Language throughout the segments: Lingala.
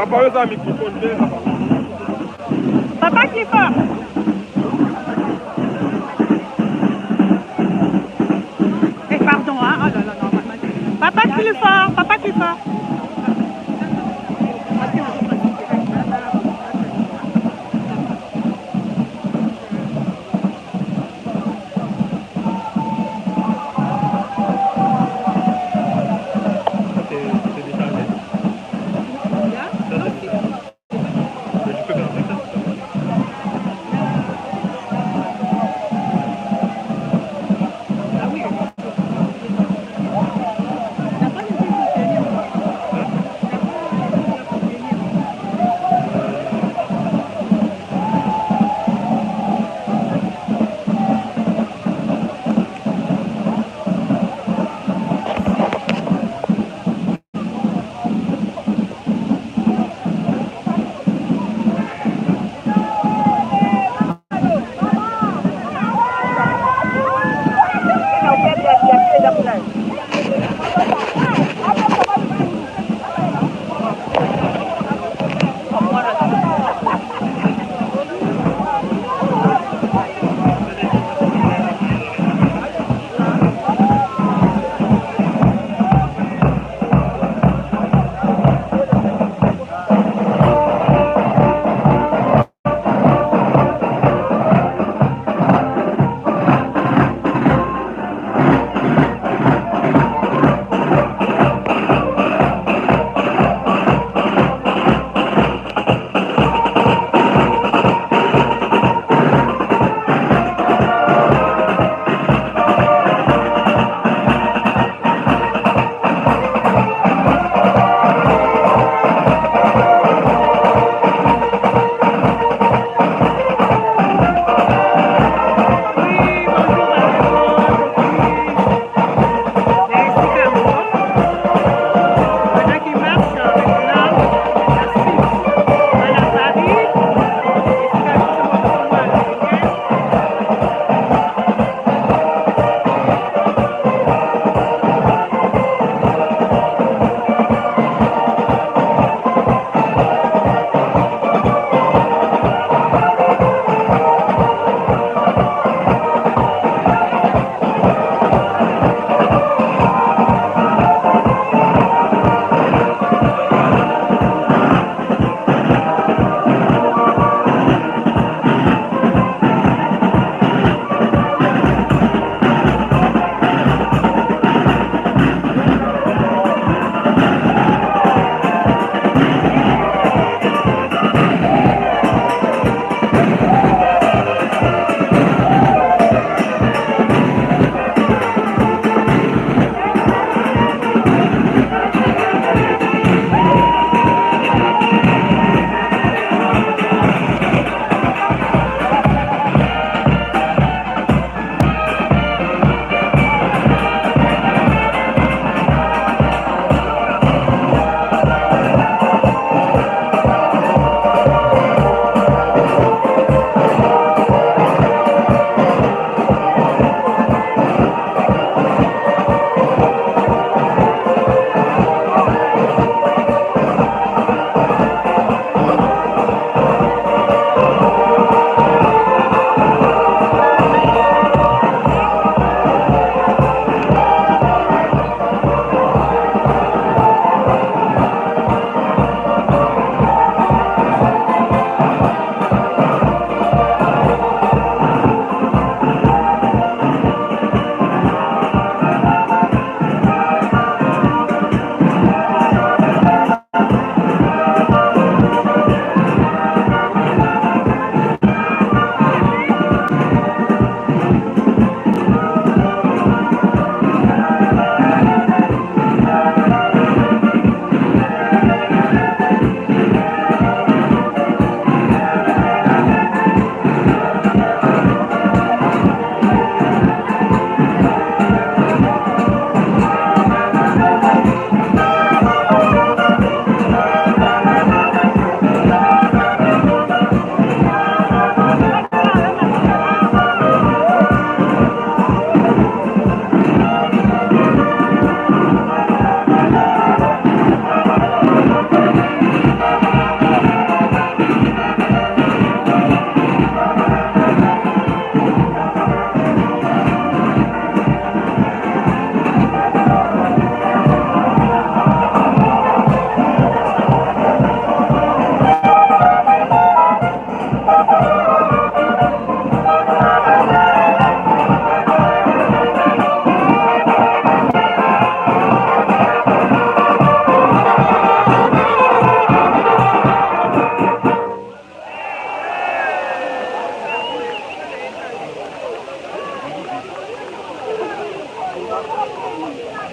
Papa oyo eza microphone te. Papa Clifford. Eh, pardon, hein. Oh là là, non, Papa Clifford, Papa Clifford. Ça, c'est déchargé. Ça, c'est déchargé. Mais tu peux faire un truc, ça.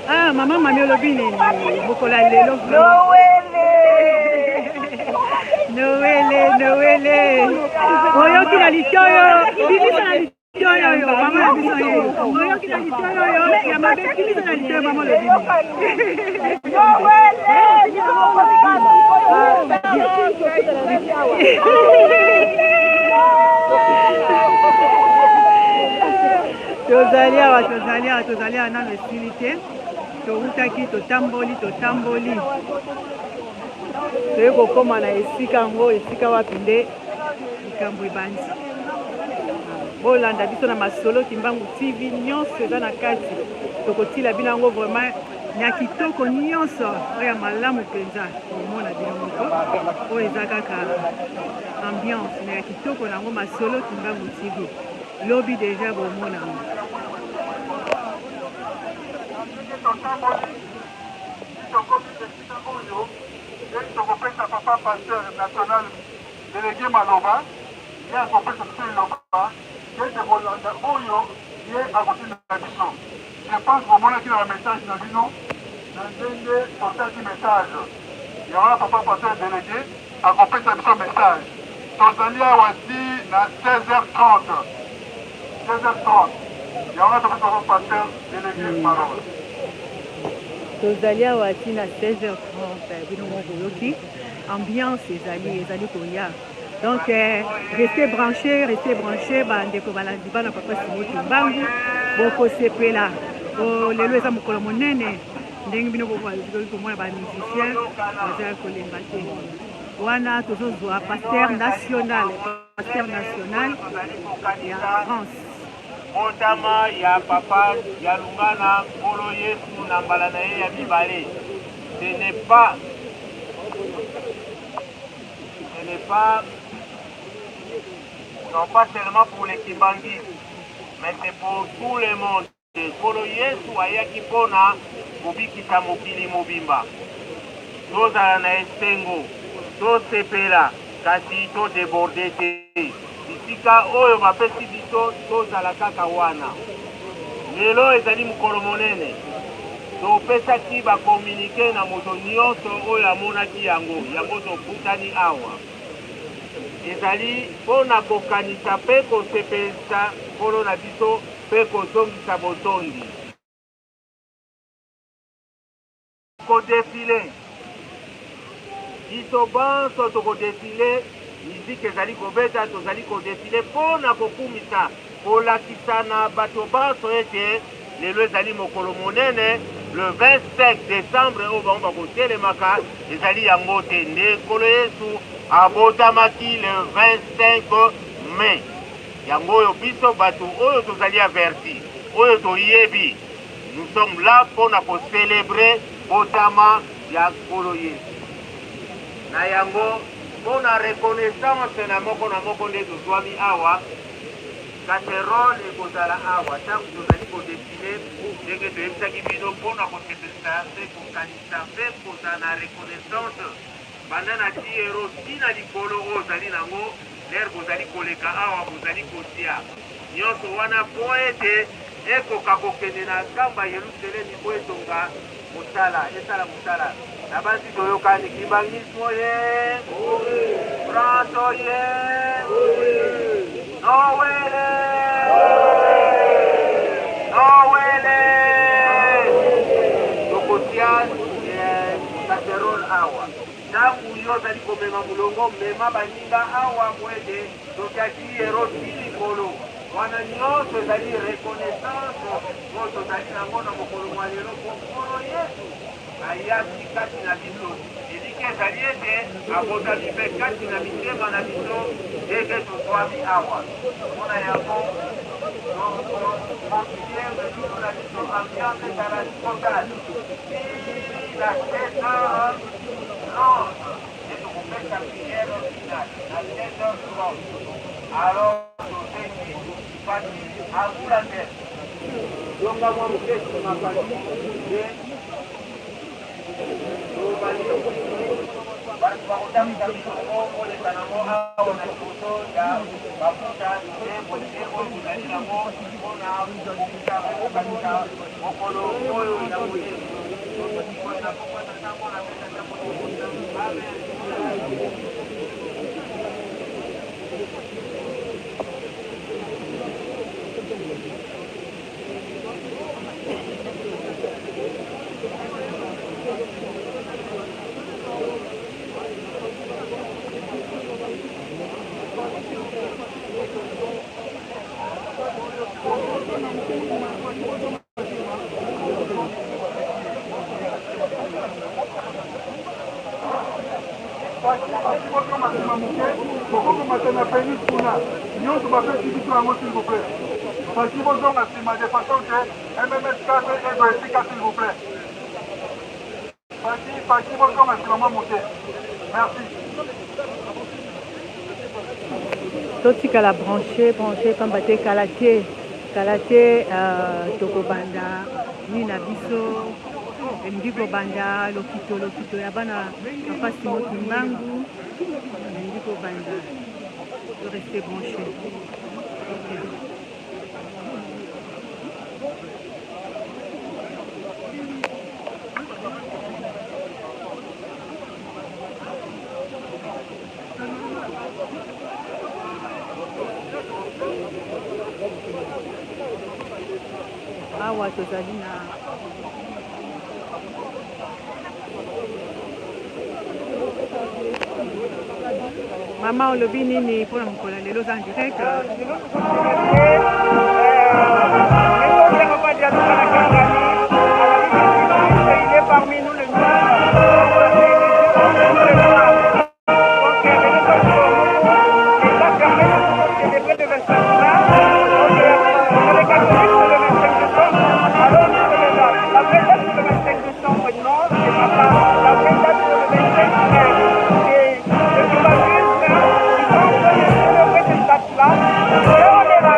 Ah, mama mami olobi nini mokolo ya lelo? Nowele. Nowele, nowele. Oyoki na litoyo, bimisa na litoyo oyo mama na biso ye. Oyoki na litoyo oyo ya mabe, bimisa na litoyo mama olobi nini? Nowele. Tozali awa, tozali awa, tozali awa, nano esili te. Towutaki, totamboli, totamboli, toyei kokóma na esika yango, esika wapi nde likambo ebandi. Bolanda biso na Masolo Kimbangu TV, nyonso eza na kati, tokotila bino yango vraiment ya kitoko, nyonso oyo ya malamu mpenza komona bino moko. Oyo eza kaka ambiance na ya kitoko na yango. Masolo Kimbangu TV, lobi deja bomona yango. Totamboli, tokomi esika oyo ye tokopesa papa pasteur national délégué maloba. Ye akopesa biso liloba ete kolanda oyo ye akotinda biso. Je pense bomonaki na bamessage na bino na ndenge totaki message ya wana. Papa pasteur délégué akopesa biso message. Tozali awa ti na 16h30, 16h30 yango wana topesa papa pasteur délégué maloba. Tozali awa ntina 16h30. Bino moko boyoki ambiance ezali koya. Donc restez branché, restez branché, bandeko balandi bana papa Simo Kimbangu, bokosepela. Lelo eza mokolo monene. Ndenge bino bokoki komona, bamusicien baza kolemba te. Wana tozozwa pasteur national, pasteur national ya France. Mbotama ya papa ya lungana Nkolo Yesu na mbala na ye ya mibale, ce n'est pas non pas seulement pour les Kimbanguistes, mais c'est pour tout le monde. Nkolo Yesu ayaki mpona kobikisa mokili mobimba. Tozala na esengo, tosepela, kasi todéborder te. Bisika oyo bapesi biso, tozala kaka wana. Lelo ezali mokolo monene. Topesaki bacommuniqué na moto nyonso oyo amonaki yango. Yango tokutani awa ezali mpo na kokanisa mpe kosepelisa Nkolo na biso mpe kozongisa botondi. Kodéfiler, biso bonso tokodéfiler. Miziki ezali kobeta, tozali kodéfiler mpo na kokumisa, kolakisa na bato banso ete lelo ezali mokolo monene, le 25 décembre oyo bango bakotelemaka. Ezali yango te nde Nkolo Yesu abotamaki le 25 mai. Yango oyo biso bato oyo tozali averti, oyo toyebi, nous sommes là mpona kocélébrer botama ya Nkolo Yesu. Na yango, mpona reconnaissance na moko na moko nde tozwami awa. Casserole ekozala awa ntango tozali kodéfiler, ndenge toyebisaki bino, mpona kosepelisa mpe kokanisa mpe kozala na reconnaissance banda na 10 euro ntina likolo oyo ozali nango. L'heure bozali koleka awa, bozali kotia nyonso wana mpo ete ekoka kokende na nkamba Yelusalemi mpo etonga mosala, esala mosala na basi. Toyokani? Kimbanguisme oye! France oye! Nowele, nowele! Tokotia casserole awa. Ntango yo ozali komema molongo, mema baninga awa po ete totiaki ero ti likolo wana. Nyonso ezali reconnaissance oyo tozali nango na mokolo mwa lelo, po Nkolo Yesu ayaki kati na biso. Eliki ezali ete abotami mpe kati na mitema na biso, ndenge tozwami awa. Mpona yango tocontinuer melulu na biso, ambiance ezala totale ti na 16h30 nde tokopesa prière finale na 16h30. Alors tosengi kasi akula te, zonga mwa moke nsima, kasi nde tobandi. Bato bakotambwisa biloko, oleka nango awa na liboso ya bafuta nde botie oyo bozali. nango mpona kobongisa mpe kokanisa mokolo oyo ya monene. Na kombo ya Tata, Mwana mpe Tata Molimo Mosantu. Amen. Bozonga nsima moke, bokokomata na penis kuna nyonso bapesi biso yango, s'il vous plaît. Basi bozonga nsima de façon que MMS 4 ezwa esika, s'il vous plaît. Basi basi bozonga nsima mwa moke, merci. Totikala branché, branché, pamba te kala te, kala te, tokobanda nini na biso elingi kobanda, lokito, lokito ya bana Papa Simo Kimbangu elingi kobanda. To rester branché, okay. Awa tozali na mama. Olobi nini mpona mokolo ya lelo? Oza en direct. Lelo tozocélébrer papa Dialungana Kiangani. Il est parmi nous, le Donc, lelo eza permet célébrer le 25 mars. Donc, les catholiques, c'est le 25 décembre. Alors nous, c'est la vraie date, c'est le 25 décembre. Non, c'est pas ça. La vraie date, c'est le 25 mai. C'est le kimbanguisme qui sont en train de célébrer cette date-là. Et on est là.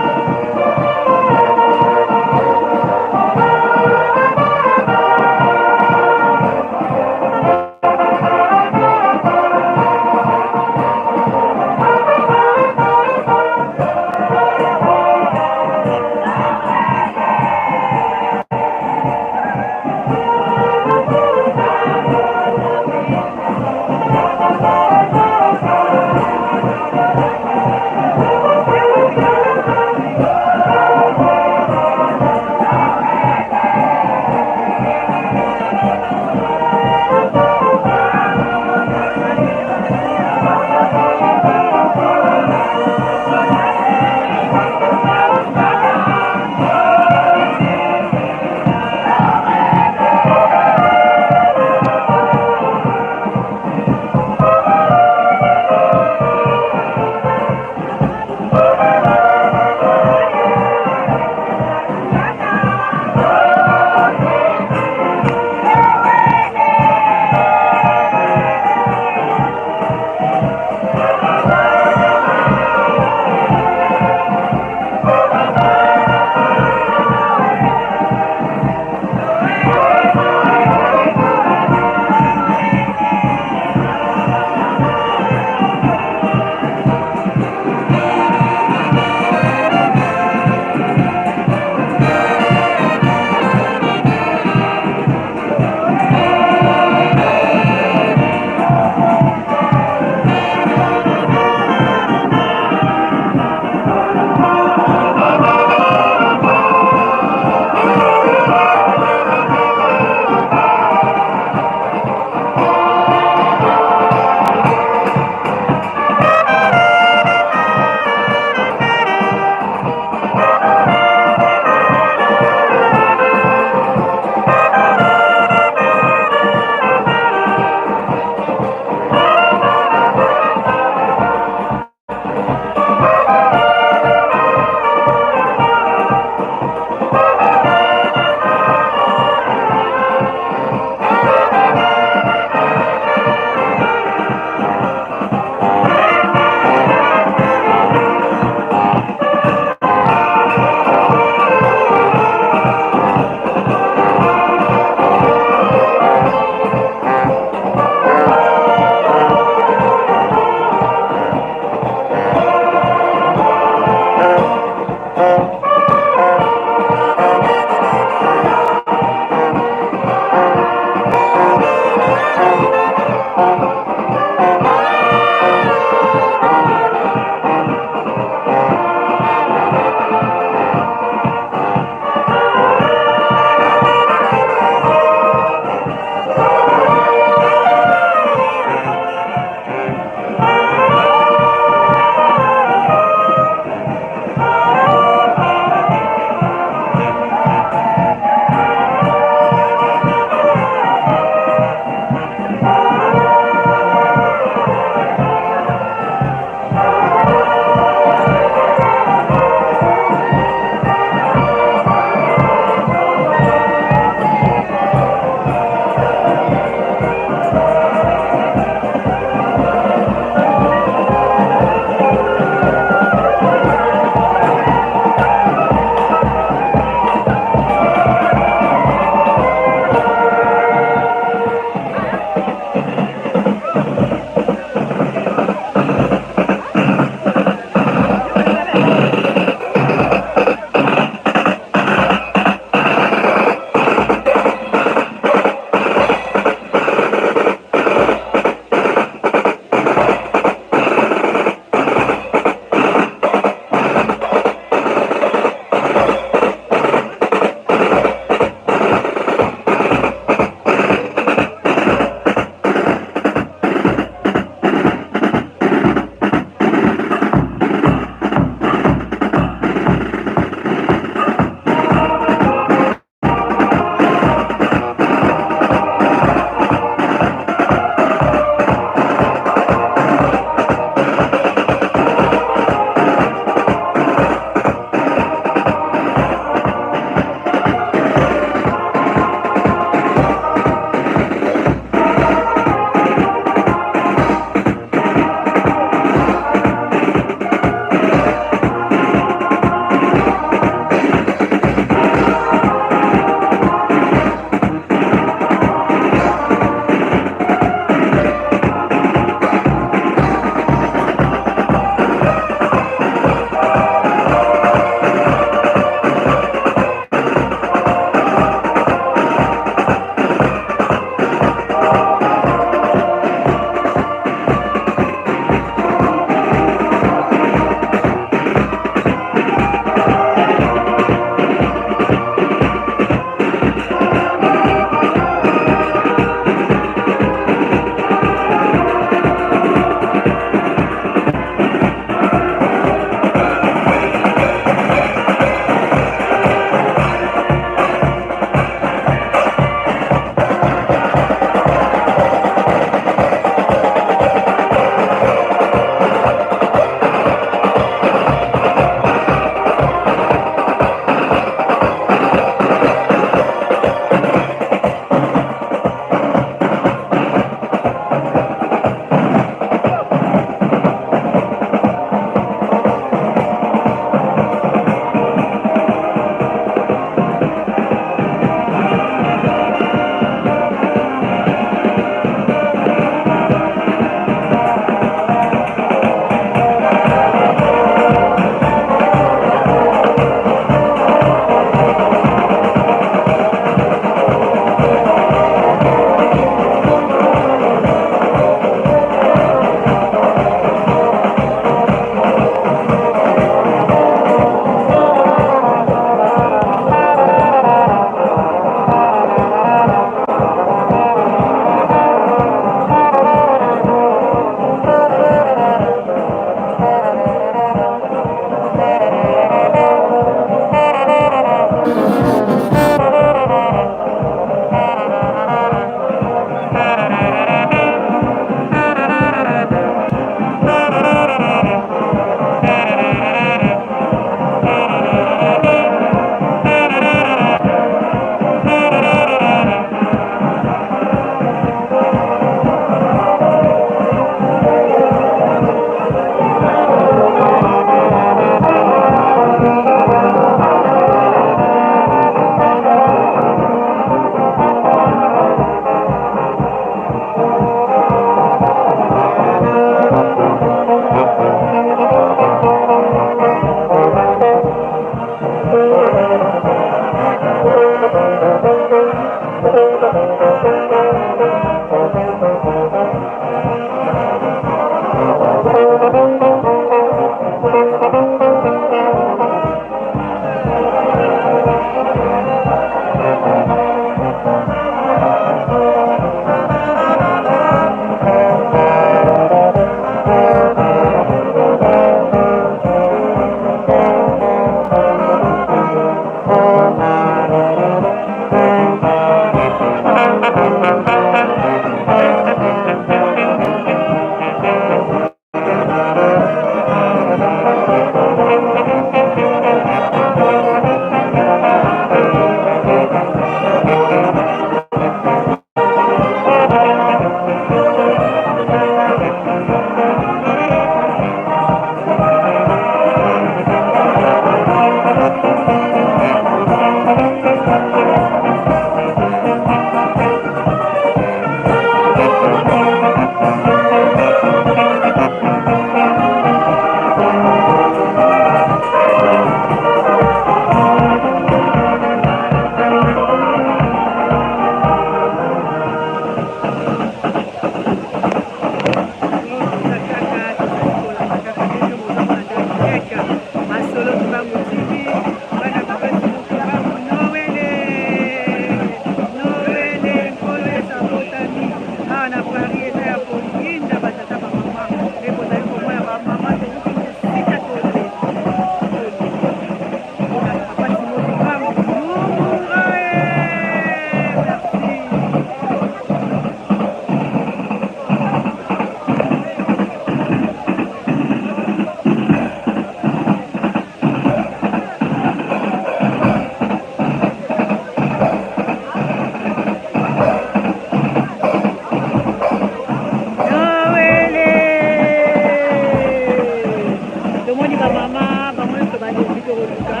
Toluka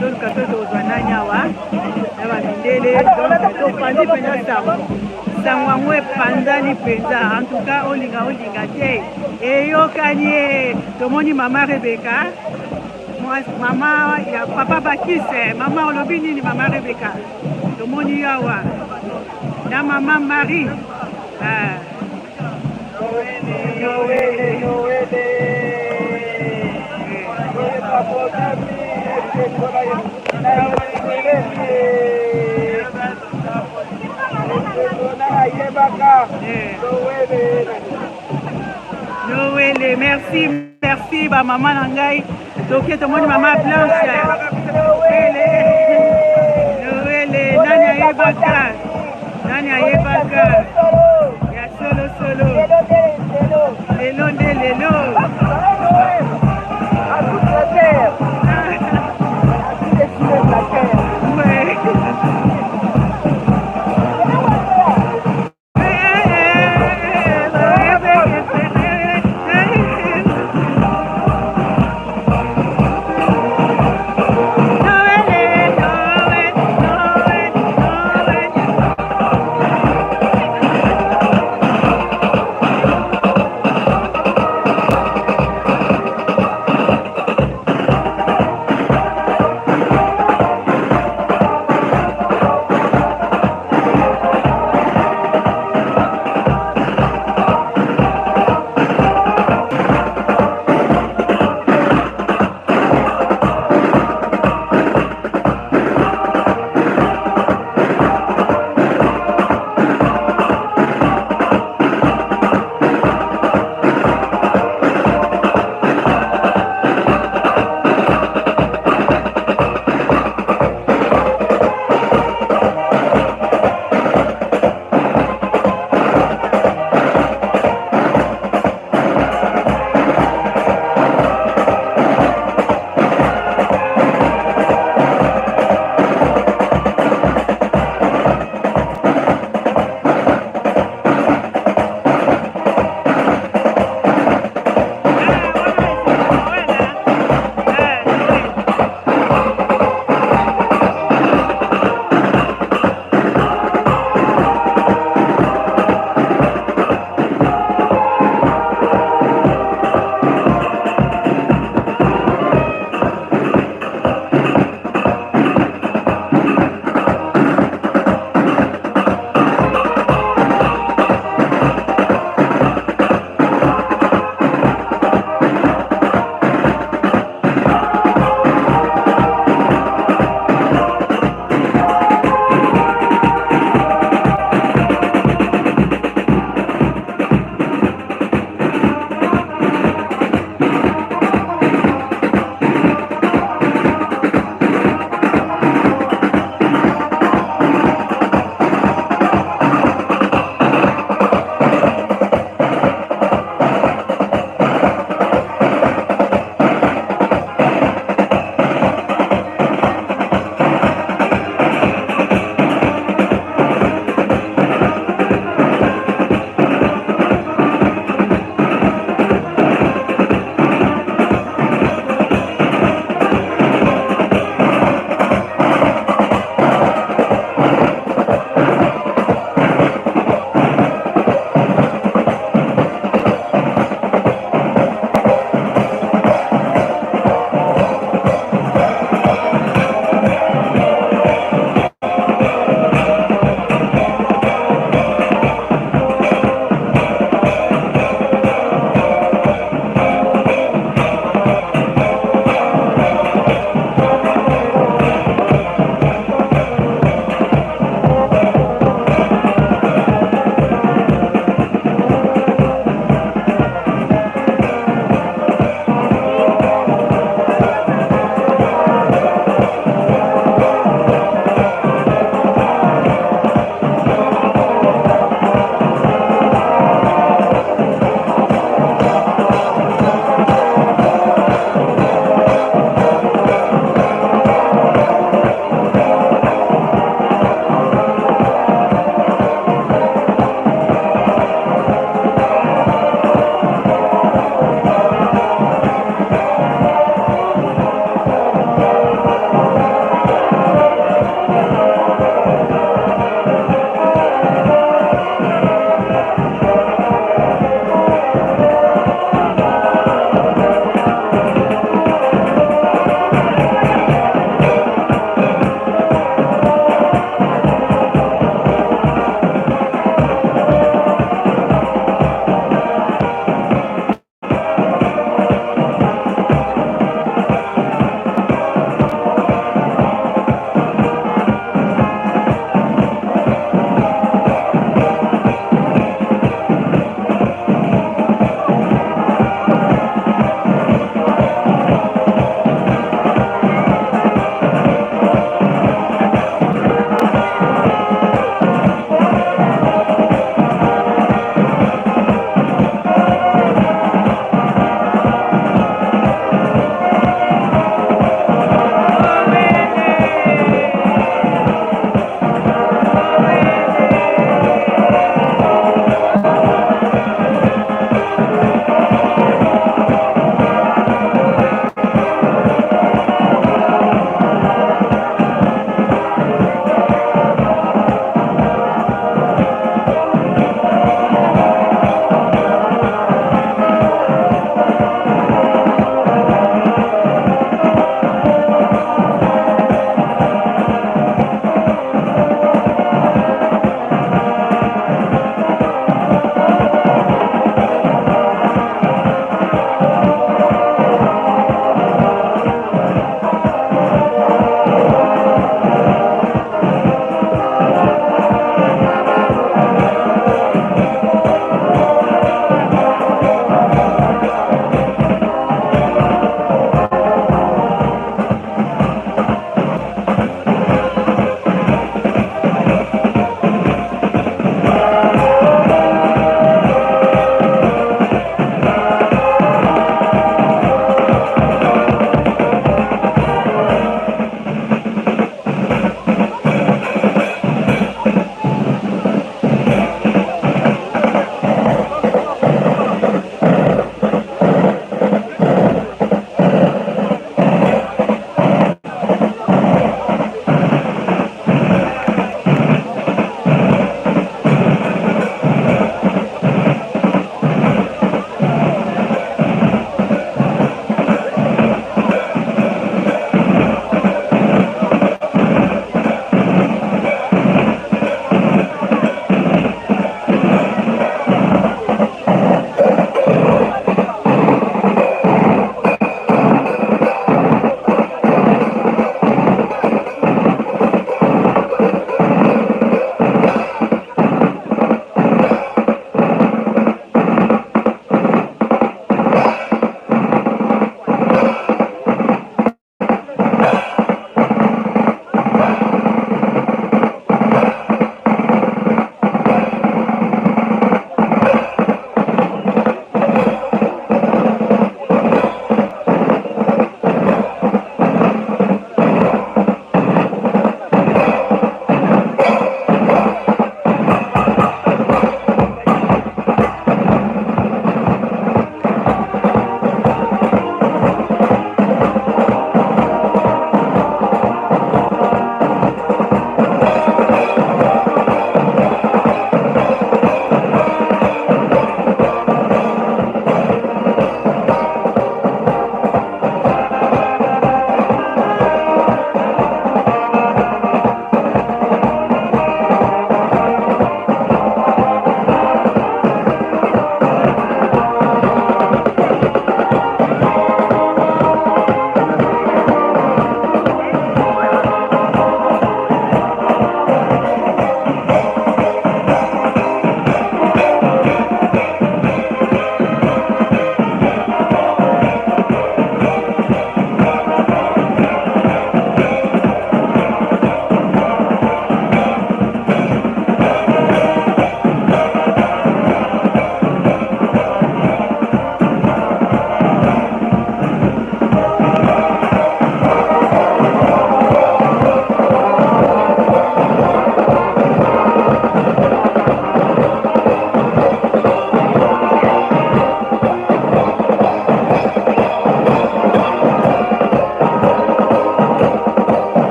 toluka soki tokozwa nani awa na bamindele. Donc topanzi mpenza sango, sango yango epanzani mpenza. En tout cas, olinga olinga te, eyokani ye. Tomoni mama Rebeka, mama ya papa Bakise. Mama, olobi nini? Mama Rebeka, tomoni yo awa na mama Marie. Ah. Noele, Noele. Noele babotami, esengo na ayebaka Noele. Noele, merci, merci bamama na ngai. Toke, tomoni mama Blanche. Noele, Noele, nani ayebaka, nani ayebaka ya solosolo? Lelo nde lelo. À toute la terre, à tous les sujets de la terre. Noele, Noele, Noele, Noele.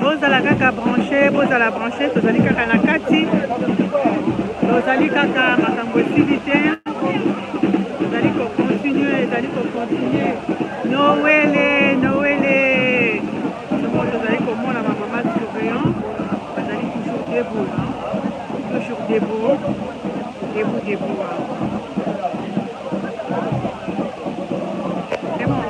Bozala kaka branche, bozala branche, tozali kaka na kati, tozali kaka makambo esili te, tozali kocontinue, ezali kocontinue. Noele, noele, somo tozali komona bamama surveillant bazali toujours debout, hein? Toujours debout, debout, debout, hein? C'est bon.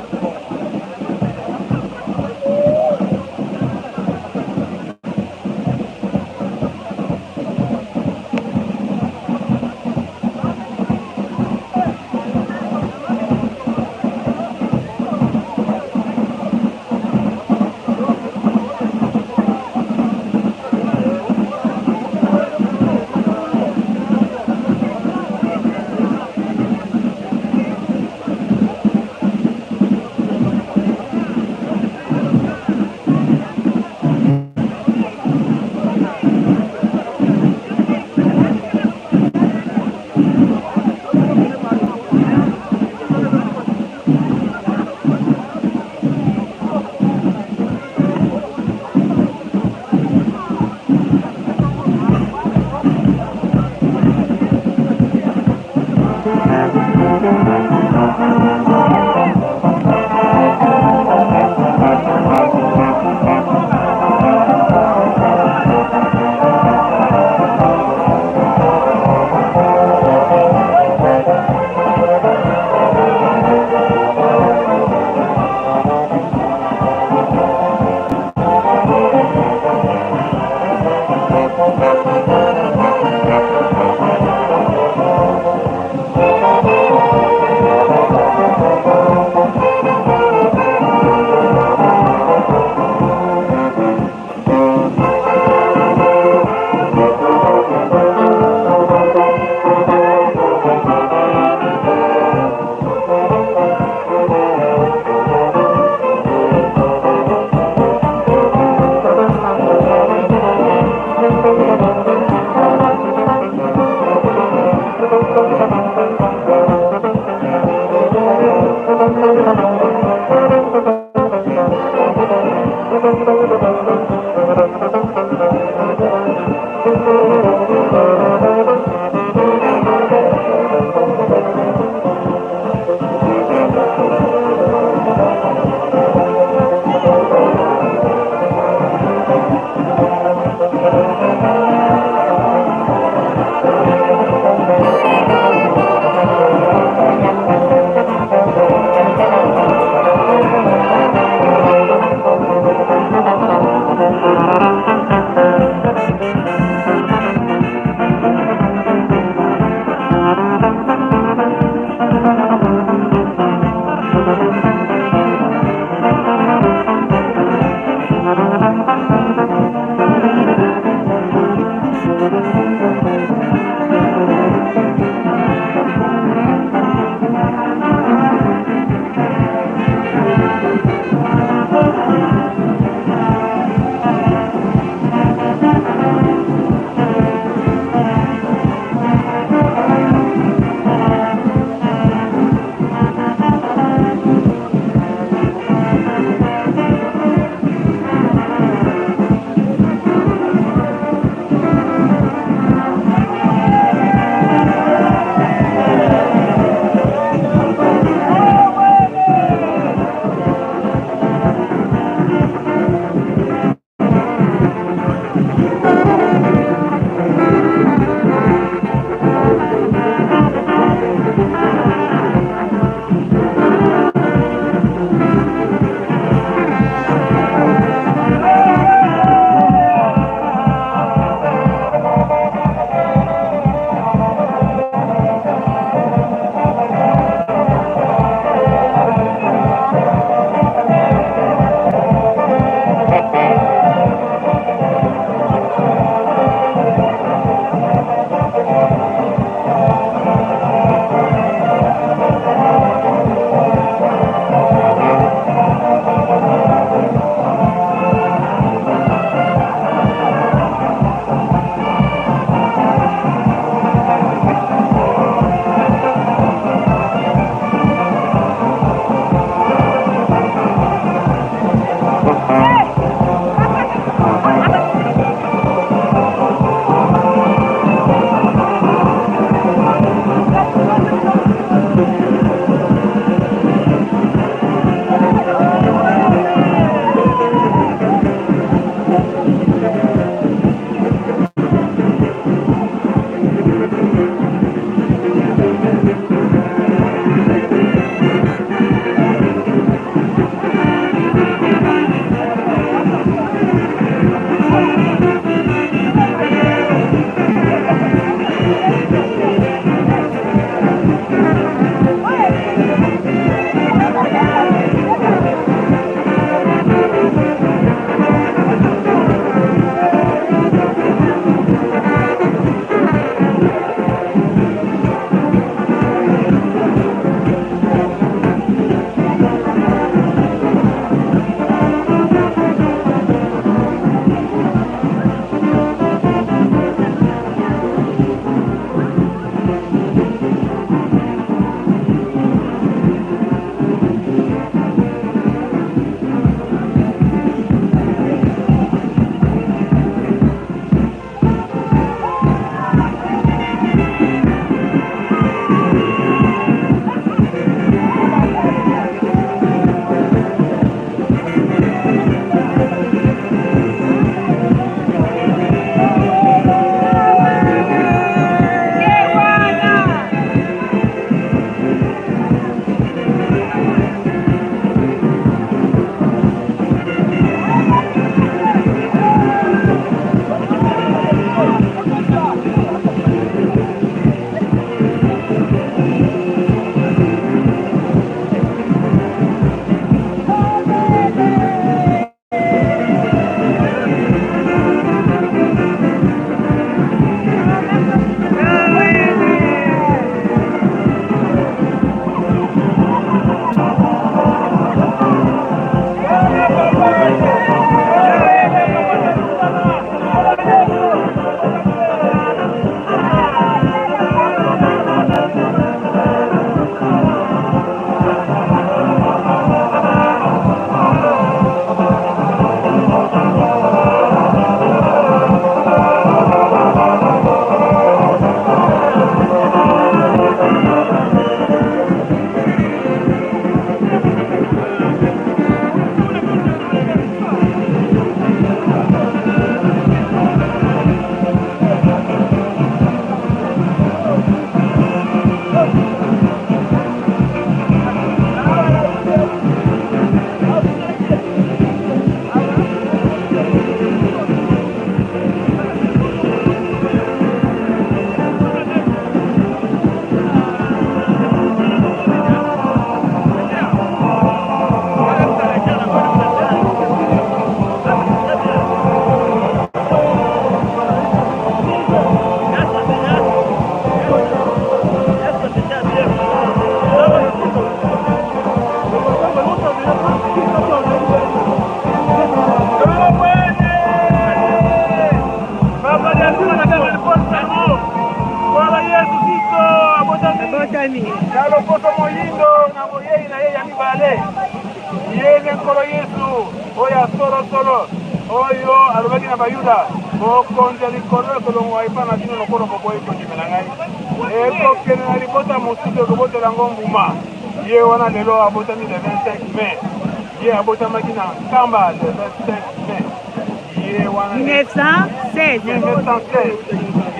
mibale. Ye nde Nkolo Yesu oyo ya solosolo, oyo alobaki na Bayuda, Bokonzi ya likolo ekolongwa epai na bino lokola boboyi kondimela ngai, ekokende na libota mosusu, ekobotela yango mbuma. Ye wana lelo abotami le 25 mai. Ye abotamaki na Nkamba le 25 mai. Ye wana 1916. 1916.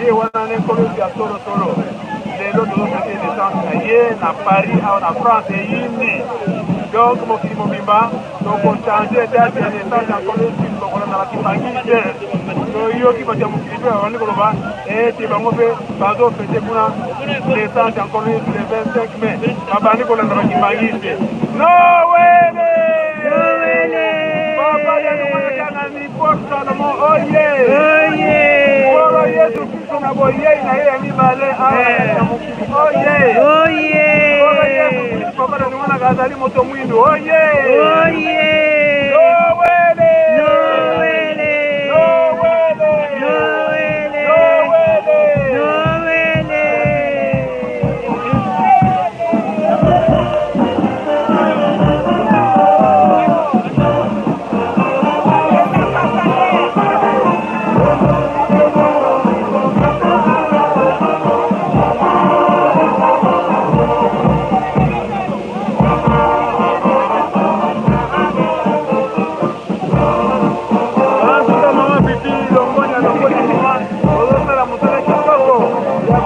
Ye wana nde Nkolo Yesu ya solosolo. Lelo tozofete naissance na ye na Paris awa na France, eyindi. Donc mokili mobimba tokochange date ya naissance ya Nkolo Yesu, tokolanda bakipangiste. Toyoki bato ya mokili mpe babandi koloba ete bango mpe bazofete kuna naissance ya Nkolo Yesu le 25 mai, babandi kolanda bakipangiste. Nowele! Nowele! Papa Yanumana ni Paul Salomon oye! Oye! Nkolo Yesu Kristo na boyei na ye ya mibale awa na mokili oye! Oye! Nkolo Yesu Kristo Papa Yanumana azali moto mwindu oye! Oye! Nowele! Nowele! Nowele! Nowele! Nowele! Nowele! Antuka mama Bibi, longonya longonya mama, ozosala mosala kitoko ya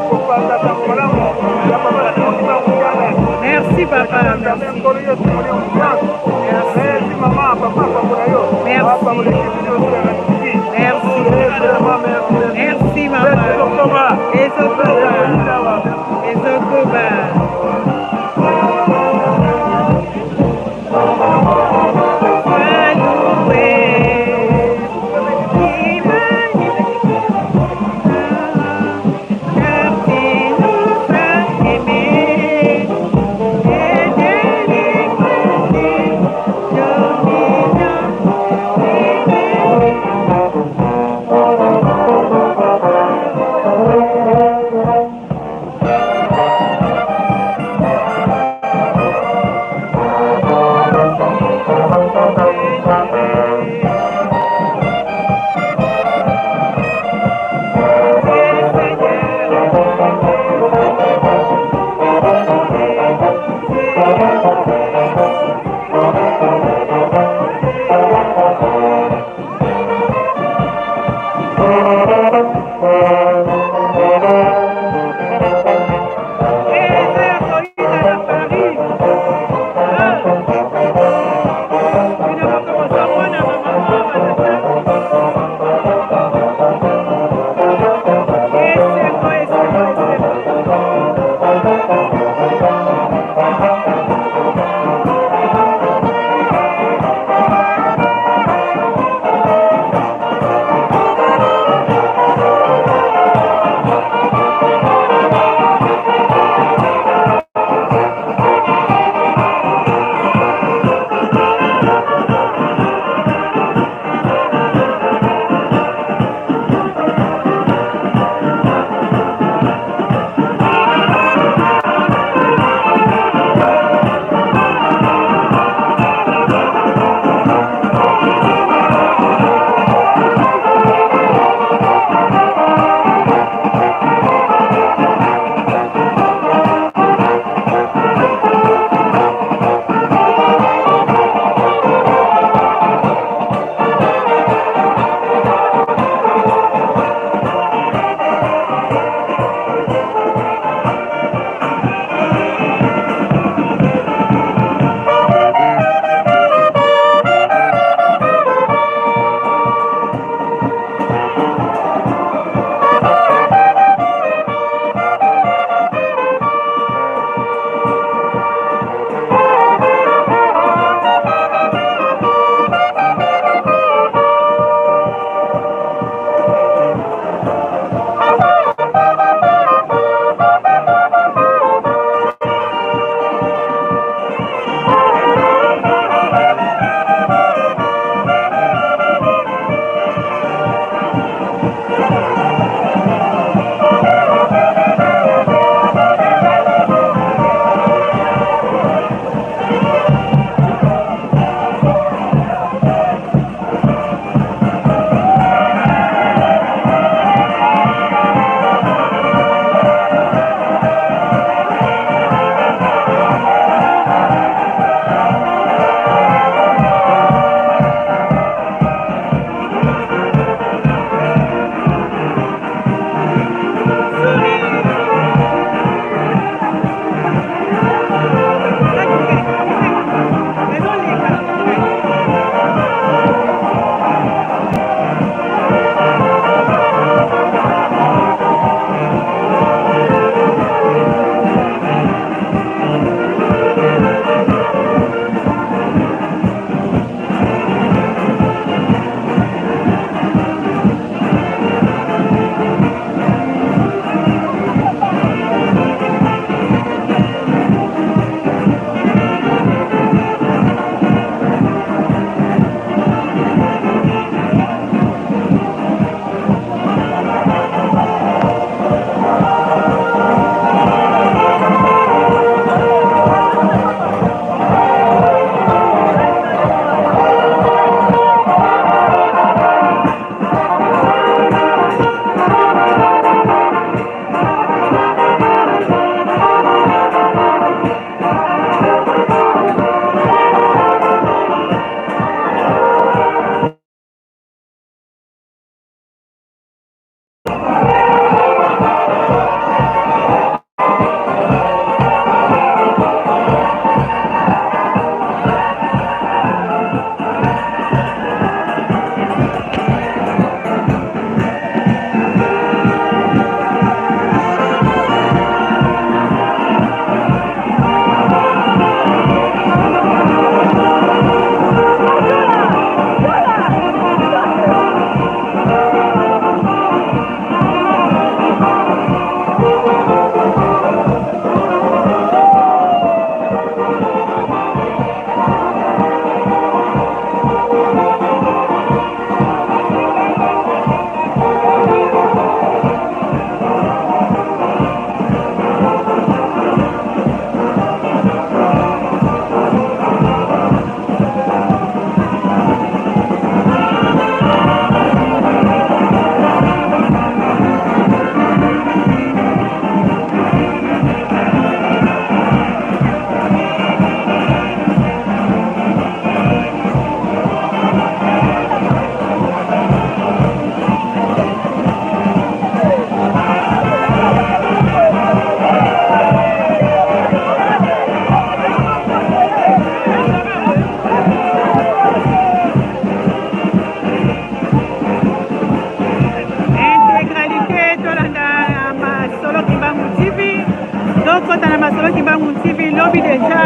kopanza sango malamu ya papa na biso Kimbangu Kiangani. Merci papa, merci. Nkolo Yesu molimo mosantu. Merci. Merci mama, papa apambola yo. Merci. Apambola ekipe nyonso ya TV. Merci. Vraiment merci. Merci mama. Ezokoba. Ezokoba. Ezokoba.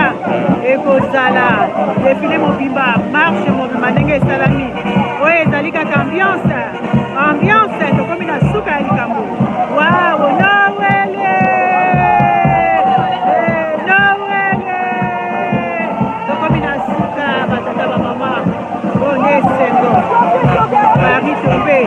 cas ekozala defile mobimba marche mobimba ndenge esalami oyo ezali kaka ambiance ambiance tokomi na suka ya likambo wawo nowele eh, nowele tokomi na suka batata bamama oyo nde esengo paris tombe.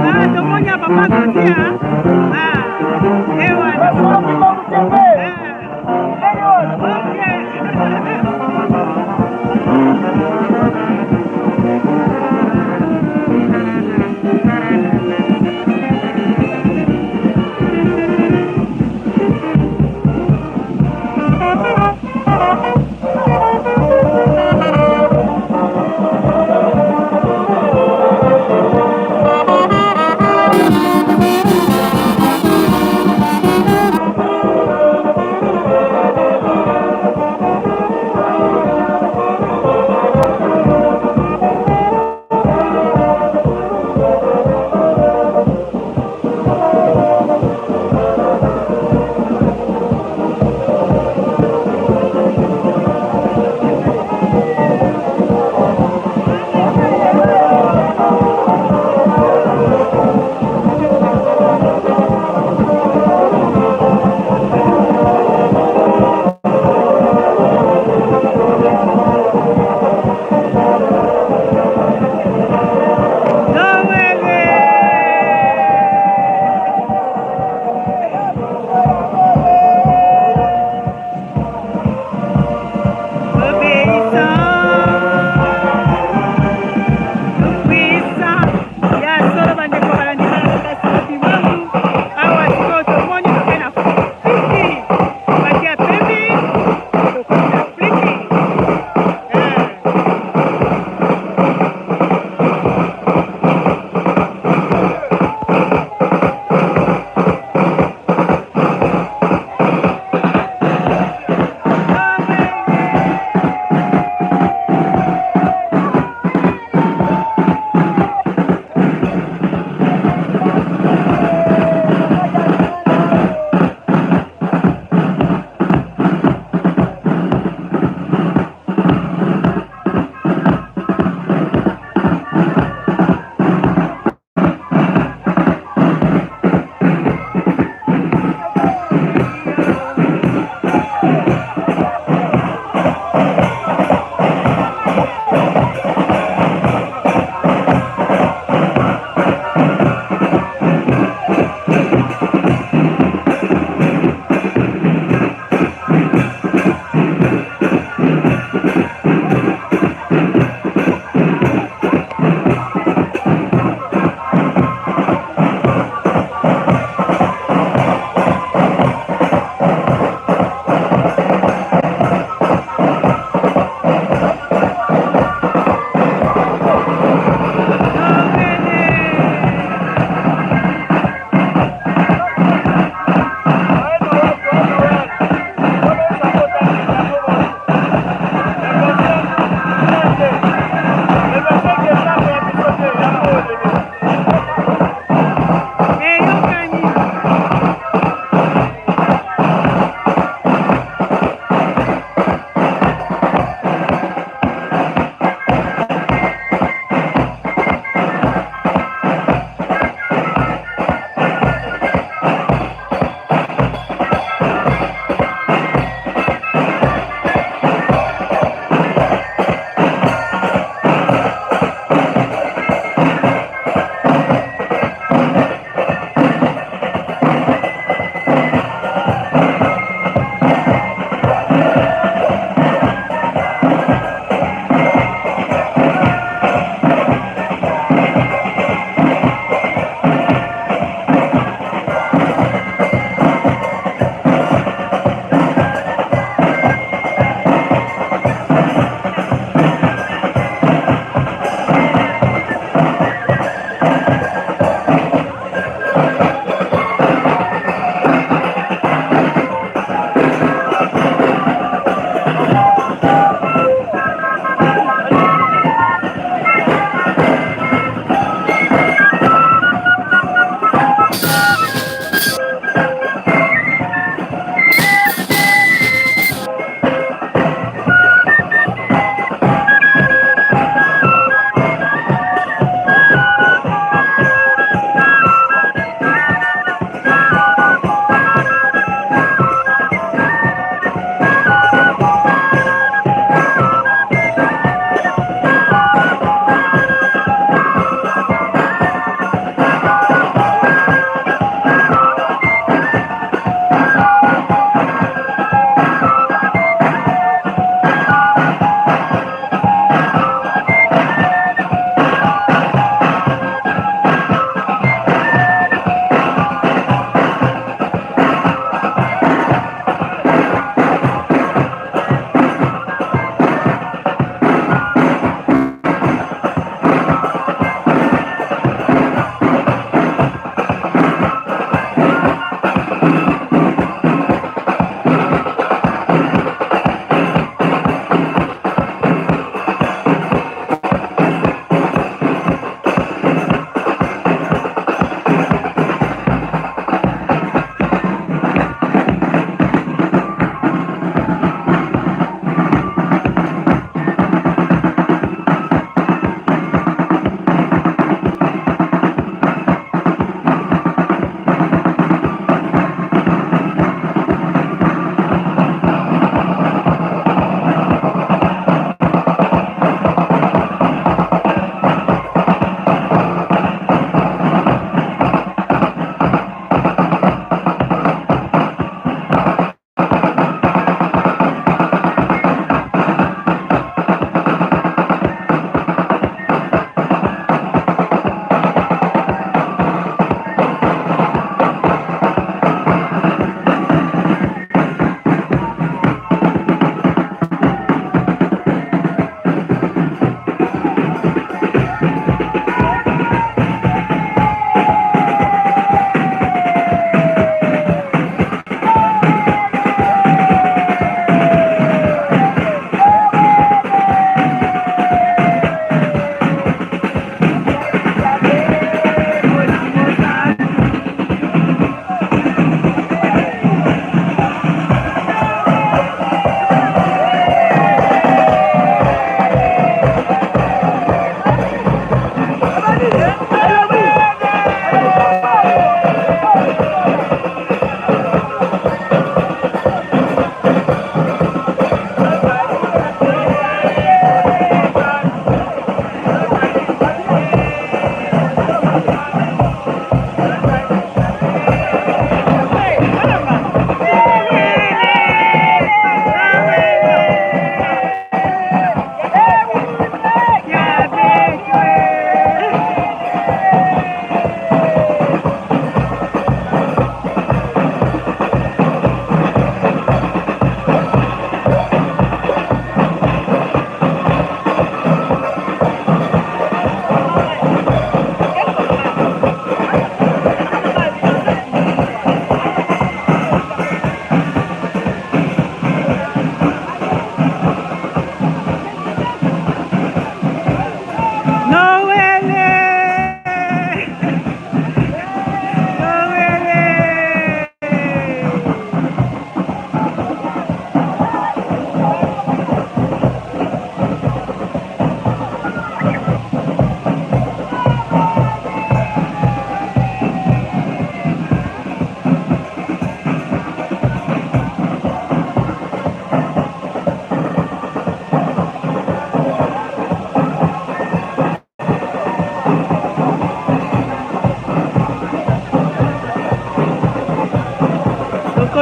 Ah, tomoni ya papa Gauthier, hein? Ah, ewa. Ah, ok.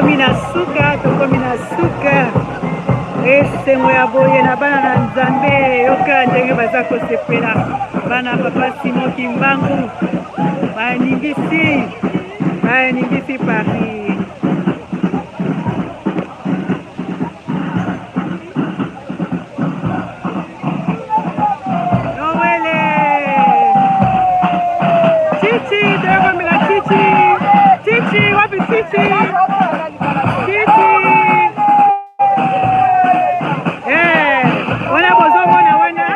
Tokomi na suka, tokomi na suka. Esengo ya boye na bana na Nzambe, yoka ndenge baza kosepela. Bana papa Simon Kimbangu baningisi, baningisi Paris. Noël! Chichi, toyokomela Chichi! Chichi, wapi Chichi? Chichi! Eh, wana bozomona wana?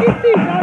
Olekisi.